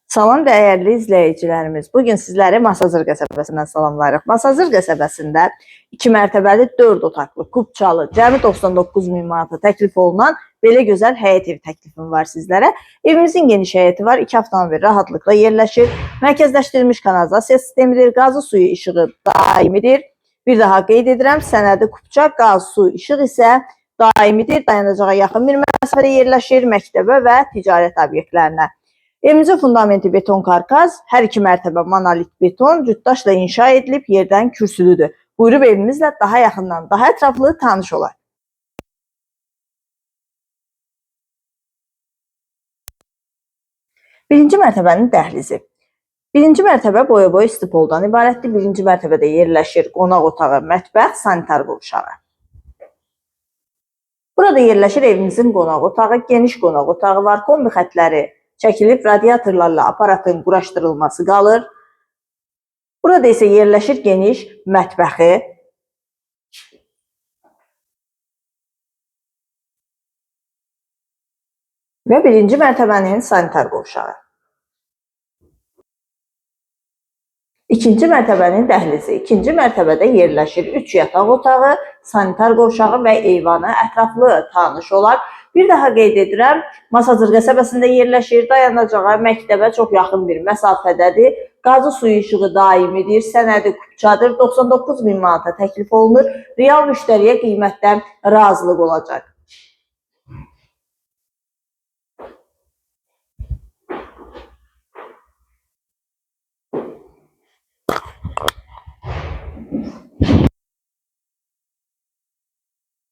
Salam dəyərli izləyicilərimiz. Bugün sizləri Masazır qəsəbəsindən salamlayırıq. Masazır qəsəbəsində 2 mərtəbəli 4 otaqlı, kupçalı, cəmi 99 min manata təklif olunan belə gözəl həyət evi təklifim var sizlərə. Evimizin geniş həyəti var, 2 avtomobil rahatlıqla yerləşir. Mərkəzləşdirilmiş kanalizasiya sistemidir, qazı, suyu, işığı daimidir. Bir daha qeyd edirəm, sənədi kupça, qaz, su, işıq isə daimidir. Dayanacağa yaxın bir məsafədə yerləşir, məktəbə və ticarət obyektlərinə. Evimizin fundamenti beton karkaz, hər iki mərtəbə monolit beton, cütdaşla inşa edilib, yerdən kürsülüdür. Buyurub evimizlə daha yaxından, daha ətraflı tanış olaq. Birinci mərtəbənin dəhlizi. Birinci mərtəbə boya-boy istipoldan ibarətdir. Birinci mərtəbədə yerləşir qonaq otağı, mətbəx, sanitar qovşağı. Burada yerləşir evimizin qonaq otağı, geniş qonaq otağı var. Kombi xətləri çəkilib, radiatorlarla aparatın quraşdırılması qalır. Burada isə yerləşir geniş mətbəxi. Və birinci mərtəbənin sanitar qovşağı. İkinci mərtəbənin dəhlizi. İkinci mərtəbədə yerləşir 3 yataq otağı, sanitar qovşağı və eyvanı. Ətraflı tanış olar. Bir daha qeyd edirəm, Masazır qəsəbəsində yerləşir, dayanacağa, məktəbə çox yaxın bir məsafədədir. Qazı, suyu, işığı daimidir, sənədi kupçadır, 99 min manata təklif olunur. Real müştəriyə qiymətdən razılıq olacaq.